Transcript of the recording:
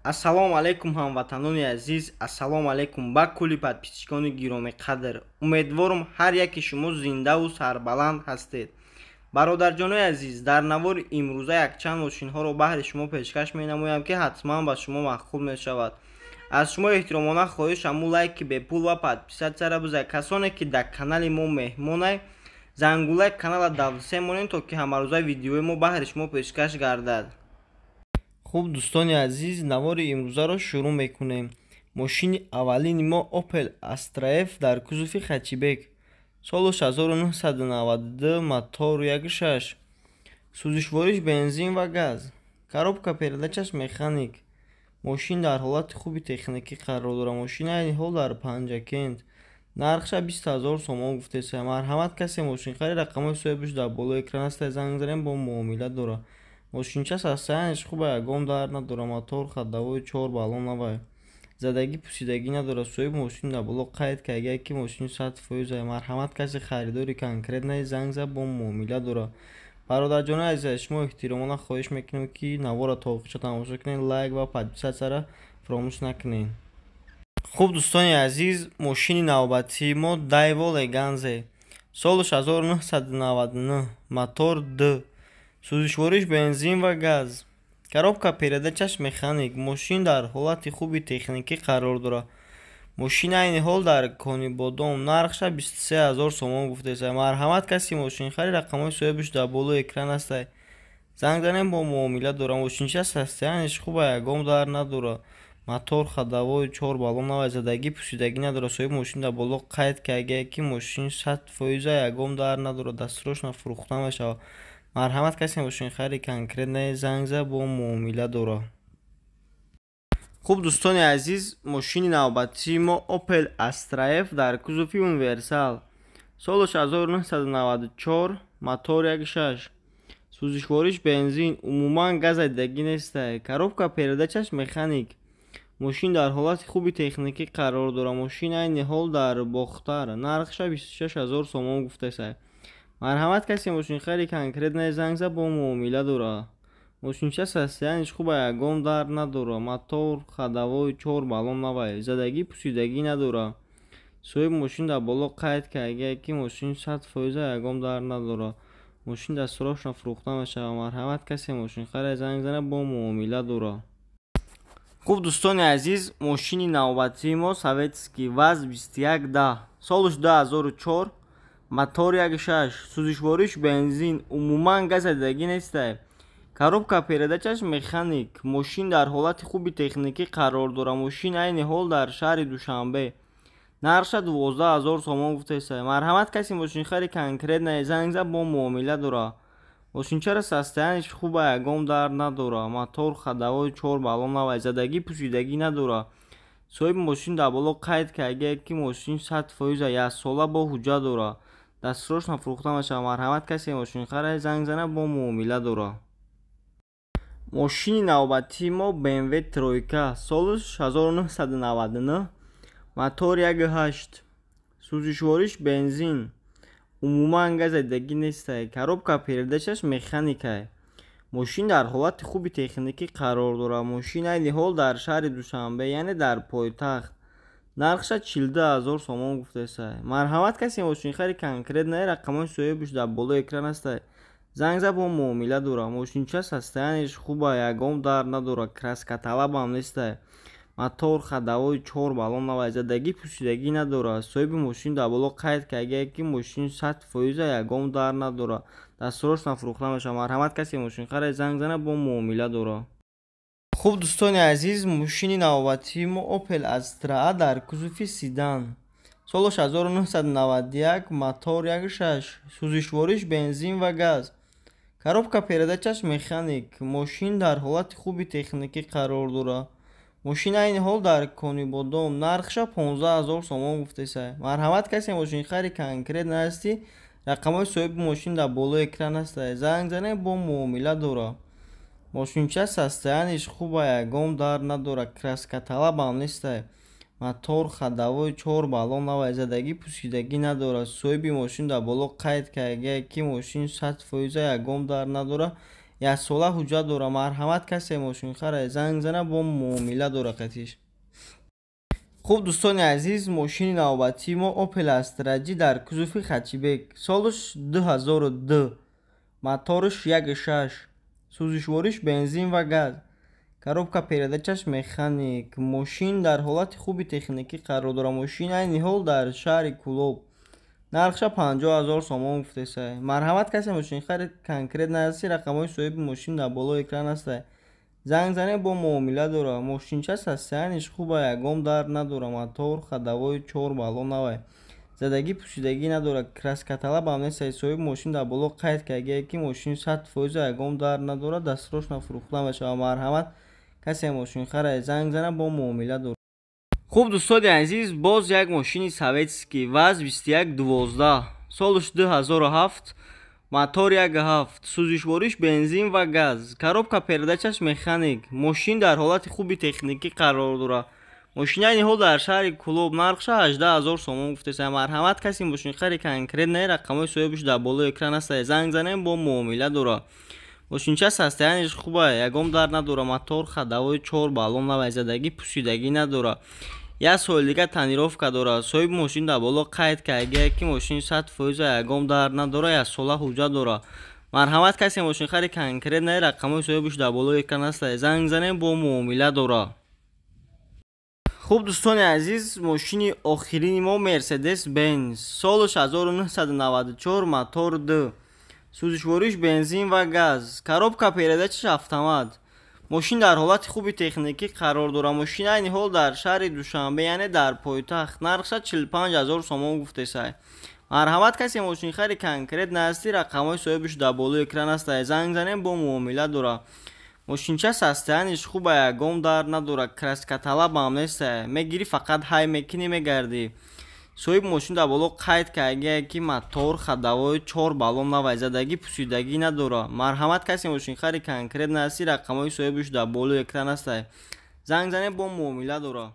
Ассалому алайкум, ҳамватанони азиз, ассалому алайкум ба кулли подписчикони гиромиқадр. Умедворам, ҳар яке шумо зиндаву сарбаланд ҳастед. Бародарҷонои азиз, дар навори имрӯза якчанд мошинҳоро баҳри шумо пешкаш менамоям, ки ҳатман ба шумо маъқул мешавад. Аз шумо эҳтиромона хоҳиш ҳамун лайки бепул ва подписатсияра бизанед. Касоне ки дар канали мо меҳмонай, зангулаи канала давсе монед, то ки ҳамарӯза видеои мо баҳри шумо пешкаш гардад. Хуб, дӯстони азиз, навори имрӯзаро шурӯъ мекунем. Мошини аввалини мо Opel Astra F дар кузови хэтчбек, солаш 1992, мотор 1.6, сӯзишвориш бензин ва газ, коробка передачаш механик. Мошин дар ҳолати хуби техникӣ қарор дорад. Мошин айни ҳол дар Панҷакент, нархша 20 000 сомон гуфтеса. Марҳамат, касе мошинхарид, рақамҳои соҳибаш дар болои экран аст, занг занем, бо муомила дорад. Мошинча состоянияш хуба, ягон дард надорад, мотор ходовой чор баллон навай, задагӣ пусидагӣ надорад. Соҳиби мошин дар боло қайд карда, ки мошин 100%. Марҳамат, касе харидори конкретный, занг зад, бо муомила дорад. Бародарҷонои азиз, аз шумо эҳтиромона хоҳиш мекунем, ки наворро то охирша тамошо кунед, лайк ва подписатсияро фаромӯш накунед. Хуб, дӯстони азиз, мошини навбатии мо Дайво Леганзе, солаш 1999, мотор д, сӯзишвориш бензин ва газ, коробка передачаш механик. Мошин дар ҳолати хуби техникӣ қарор дорад. Мошин айни ҳол дар Конибодом, нархша 23 000 сомон гуфтеса. Марҳамат, касе мошинхарид, рақамҳои соҳибаш дар болои экран астай, занг занем, бо муомила дорад. Мошинча состоянияш хуба, ягон дард надорад, мотор ходовой чор баллон навай, задагӣ пусидагӣ надорад. Соҳиби мошин дар боло қайд карда, ки мошин 100%, ягон дард надорад, дастсрочно фурӯхта мешавад. Марҳамат, касе мошинхари конкретный, занг зад, бо муомила дорад. Хуб, дӯстони азиз, мошини навбатии мо Opel Astra F дар кузови универсал, солаш 1994, мотор 1.6, сӯзишвориш бензин, умуман газадидагӣ нестай, коробка передачаш механик. Мошин дар ҳолати хуби техникӣ қарор дорад. Мошин айни ҳол дар Бохтар, нархша 26 000 сомон гуфтасай. Марҳамат, касе мошинхари конкретный, занг зад, бо муомила дорад. Мошинча состоянияш хуба, ягон дард надорад, мотор ходовой чор баллон навай, задагӣ пусидагӣ надорад. Соҳиби мошин дар боло қайд карда, ки мошин 100%, ягон дард надорад, мошин дастсрочно фурӯхта мешавад. Марҳамат, касе мошинхаре, занг занад, бо муомила дорад. Хуб, дӯстони азиз, мошини навбатии мо советский ВАЗ 2110, солаш 2004, мотор 1.6, сӯзишвориш бензин, умуман газадидагӣ нестай, коробка передачаш механик. Мошин дар ҳолати хуби техникӣ қарор дорад. Мошин айни ҳол дар шаҳри Душанбе, нархша 12 000 сомон гуфтесай. Марҳамат, касе мошинхари конкретный, занг зад, бо муомила дорад. Мошинчаро состоянияш хуба, ягон дард надорад, мотор ходовой чор баллон навай, задагӣ пусидагӣ надорад. Соҳиби мошин дар боло қайд карда, ки мошин 100%, яксола бо ҳуҷҷат дорад, дастсрочно фурӯхта мешавад. Марҳамат, касе мошинхаре, занг занад, бо муомила дорад. Мошини навбатии мо BMW тройка, солаш 1999, мотор 1.8, сӯзишвориш бензин, умуман газадидагӣ нестай, коробка передачаш механикай. Мошин дар ҳолати хуби техникӣ қарор дорад. Мошин айни ҳол дар шаҳри Душанбе, яъне дар пойтахт, нархша 42 000 сомон гуфтесай. Марҳамат, касе мошинхари конкретный, рақамҳои соҳибаш дар болои экран астай, занг зад, бо муомила дорад. Мошинча состоянияш хуба, ягон дард надорад, краскаталабам нестай, мотор ходовой чор баллон навай, задагӣ пусидагӣ надорад. Соҳиби мошин дар боло қайд карда, ки мошин 100%, ягон дард надорад, дастсрочно фурӯхта мешавад. Марҳамат, касе мошинхаре, занг занад, бо муомила дорад. Хуб, дӯстони азиз, мошини навбатии мо Opel Astra A дар кузови седан, солаш 1991, мотор 1.6, сӯзишвориш бензин ва газ, коробка передачаш механик. Мошин дар ҳолати хуби техникӣ қарор дорад. Мошин айни ҳол дар Конибодом, нархша 15 000 сомон гуфтесай. Марҳамат, касе мошинхари конкретный ҳастӣ, рақамҳои соҳиби мошин дар болои экран астай, занг занед, бо муомила дорад. Мошинча состоянияш хуба, ягон дард надорад, краскаталабам нестай, мотор ходовой чор баллон навай, задагӣ пусидагӣ надорад. Соҳиби мошин дар боло қайд карда, ки мошин 100%, ягон дард надорад. Яксола ҳуҷҷат дора. Марҳамат, касе мошинхара, занг зана, бо муомила дора қатиш. Хуб, дӯстони азиз, мошини навбатии мо Opel Astra J дар кузови хэтчбек, солаш 2002, мотораш 1.6, сӯзишвориш бензин ва газ, коробка передачаш механик. Мошин дар ҳолати хуби техникӣ қарор дорад. Мошин айни ҳол дар шаҳри Кӯлоб, нархша 50 000 сомон гуфтесай. Марҳамат, касе мошинхари конкретный ҳасти, рақамҳои соҳиби мошин дар болои экран ҳастай, занг занед, бо муомила дора. Мошинча состояниш хуба, ягон дард надора, мотор ходовой чор баллон навай, задагӣ пӯшидагӣ надорад, краскаталабам нестай. Соҳиби мошин дар боло қайд кардагие, ки мошин 100%, ягон дард надорад, дастрочно фурӯхта мешавад. Марҳамат, касе мошинхара, занг зана, бо муомила дорад. Хуб, дӯстони азиз, боз як мошини советский ВАЗ 2112, солаш 2007, мотор 1.7, сӯзишвориш бензин ва газ, коробка передачаш механик. Мошин дар ҳолати хуби техникӣ қарор дорад. Мошин айни ҳол дар шаҳри Кӯлоб, нархша 18 000 сомон гуфтеса. Марҳамат, касе мошинхари конкретный, рақамҳои соҳибаш дар болои экран ҳастад, занг занем, бо муомила дорад. Мошинча состояниш хуба, ягон дард надора, мотор ходовой чор баллон навай, задагӣ пӯсидагӣ надора, як соли дига тонировка дорад. Соҳиби мошин дар боло қайд кардагие, ки мошин 100%, ягон дард надора, яксола ҳуҷҷат дорад. Марҳамат, касе мошинхари конкретный, рақамҳои соҳибаш дар болои экран ҳастад, занг занем, бо муомила дорад. Хуб, дӯстони азиз, мошини охирини мо Мерседес Бенз, солаш 1994, мотор 2, сӯзишвориш бензин ва газ, коробка передачаш автомат. Мошин дар ҳолати хуби техникӣ қарор дорад. Мошин айни ҳол дар шаҳри Душанбе, яъне дар пойтахт, нархша 45 000 сомон гуфтесай. Марҳамат, касе мошинхари конкретный ҳастӣ, рақамҳои соҳибаш дар болои экран ҳастад, занг занем, бо муомила дорад. Мошинча состояниш хуба, ягон дард надорад, краскаталабам нестай, мегирӣ, фақат ҳай мекунӣ, мегардӣ. Соҳиби мошин дар боло қайд кардагие, ки мотор ходовой чор баллон навай, задагӣ пӯсидагӣ надорад. Марҳамат, касе мошинхари конкретный ҳастӣ, рақамҳои соҳибаш дар болои экран ҳастад, занг занем, бо муомила дорад.